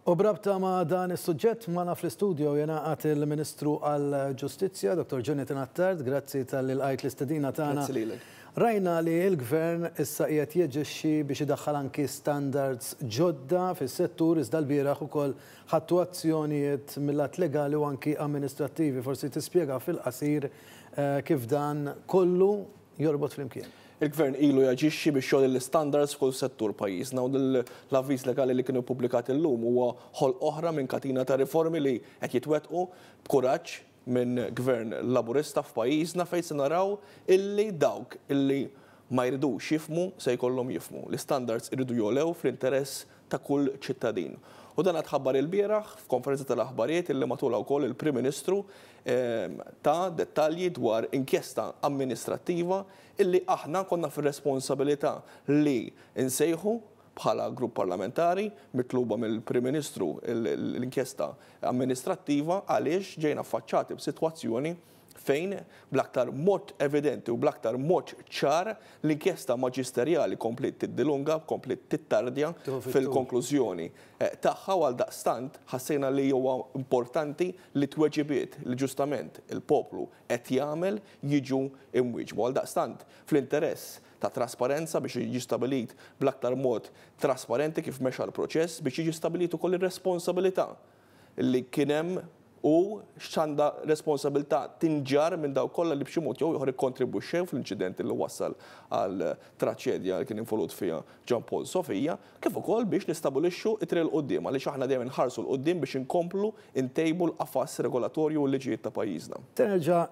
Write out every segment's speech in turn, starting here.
U b'rabta ma' dan is-suġġett magħna fl-istudio jingħaqad il-Ministru għall-Ġustizzja, Dottor Jonathan Attard. Grazzi talli lqajt l-istedina tagħna. Grazzi lilek. Rajna li l-Gvern issa qiegħed jaġixxi biex idaħħal anki standards ġodda fis-settur iżda lbieraħ ukoll ħadtu azzjonijiet mil-lat legali u anki amministrattivi. Forsi tispjega fil-qasir kif dan kollu jorbot flimkien. Il-Gvern ilu jaġixxi biex jgħolli l-istandards f'kull settur pajjiżna u l-avviż legali li kien ippubblikat illum huwa ħolqa oħra minn katina ta' riformi li qed jitwettqu b'kuraġġ minn Gvern Laburista f'pajjiżna fejn se naraw illi dawk illi ma jridux jifhmu se jkollhom jifhmu. L-istandards iridu jogħlew fl-interess ta' kull ċittadin. U dan tħabbar ilbieraħ f'konferenza tal-aħbarijiet illi matulha wkoll il-Prim Ministru ta dettalji dwar inkjesta amministrattiva illi aħna konna fir-responsabilità li nsejħu bħala grupp parlamentari, mitluba mill-Prim Ministru l-inkjesta amministrattiva għaliex ġejna affaċċati b'sitwazzjoni fejn bl-aktar mod evidenti u bl-aktar mod ċar l-inkjesta maġisterjali kompliet tiddilunga, kompliet tittardja fil-konklużjoni tagħha u għaldaqstant ħassejna li huwa importanti li t-tweġibiet li ġustament il-poplu qed jagħmel jiġu imwieġba. Għaldaqstant fl-interess ta' trasparenza biex jiġi stabilit bl-aktar mod trasparenti kif mexa l-proċess biex jiġi stabilit ukoll ir-responsabilità li kien hemm u x'għandha responsabilità tinġarr minn dawk kollha li b'xi mod jew ieħor ikkontribwixxew fl-inċident li wassal għal traċedja li kien involut fiha Jean Paul Sofia, kif ukoll biex nistabilixxu t-triq 'il quddiem għaliex aħna dejjem inħarsu 'l quddiem biex inkomplu ntejbu l-qafas regolatorju u l-liġijiet ta' pajjiżna. Se nerġa'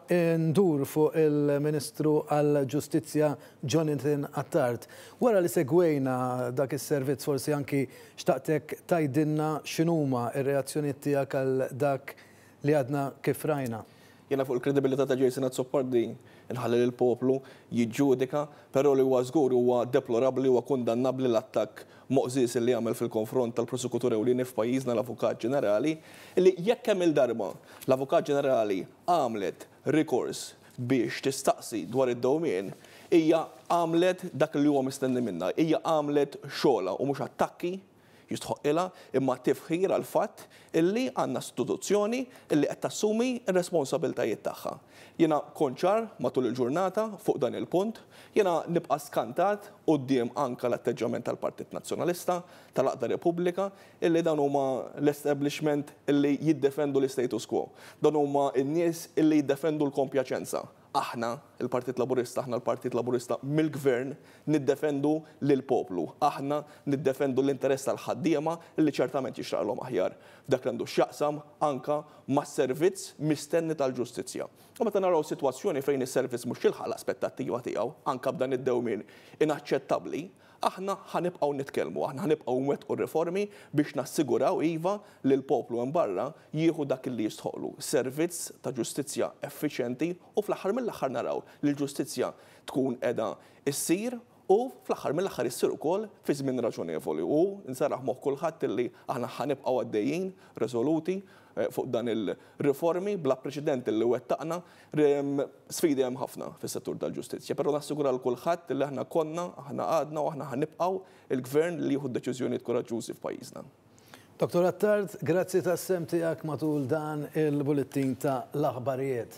ndur fuq il-Ministru għall-Ġustizzja Jonathan Attard. Wara li segwejna dak is-servizz forsi anki Xtaqtek tgħidilna x'inhuma r-reazzjonijiet tiegħek għal dak li għadna kif rajna. Jiena fuq il-kredibilità ta' Jason Azzopardi nħalli lill-poplu jiġġudika, però li huwa żgur huwa deplorabbli, huwa kundannabbli l-attakk moqżież li għamel fil-konfront tal-Prosekutur Ewlieni f'pajjiżna l-Avukat Ġenerali, li jekk kemm-il darba l-Avukat Ġenerali għamlet rikors biex tistaqsi dwar id-dewmien, hija għamlet dak li huwa mistenni minnha, hija għamlet xogħolha u mhux attakki jistħoqqilha imma tifħir għall-fatt illi għandna istituzzjoni illi qed tassumi r-responsabilitajiet tagħha. Jiena kont ċar matul il-ġurnata fuq dan il-punt, jiena nibqa' skantat quddiem anke l-atteġġjament tal-Partit Nazzjonalista, tal-Għaqda Repubblika, illi dawn huma l-establishment illi jiddefendu l-istatus quo. Dawn huma n-nies illi jiddefendu l-kompjaċenza. Aħna, il-Partit Laburista, aħna l-Partit Laburista mill-Gvern niddefendu lill-poplu. Aħna niddefendu l-interess tal-ħaddiema illi ċertament jixraqlhom aħjar f'dak li għandu x'jaqsam anke mas-servizz mistenni tal-ġustizzja. U meta naraw sitwazzjoni fejn is-servizz mhux jilħaq l-aspettattiva tiegħu, anke b'dan id-dewmien inaċċettabbli, Aħna ħa nibqgħu nitkellmu, aħna ħa nibqgħu nwettqu r-riformi biex nassiguraw, iva, li l-poplu hemm barra jieħu dak li jistħoqqlu, servizz ta' ġustizzja effiċjenti u fl-aħħar mill-aħħar naraw li l-ġustizzja tkun qiegħda ssir u fl-aħħar mill-aħħar issir ukoll fi żmien raġonevoli. U nserraħ moħħ kulħadd illi aħna ħa nibqgħu għaddejjin reżoluti fuq dan il-riformi bla preċedent li wettaqna. Sfidi hemm ħafna fis-settur tal-ġustizzja, però nassigura lil kulħadd li aħna konna, aħna għadna u aħna ħa nibqgħu l-Gvern li jieħu d-deċiżjonijiet kuraġġużi f'pajjiżna. Dottor Attard, grazzi tas-sehem tiegħek matul dan il-bullettin ta' l-aħbarijiet.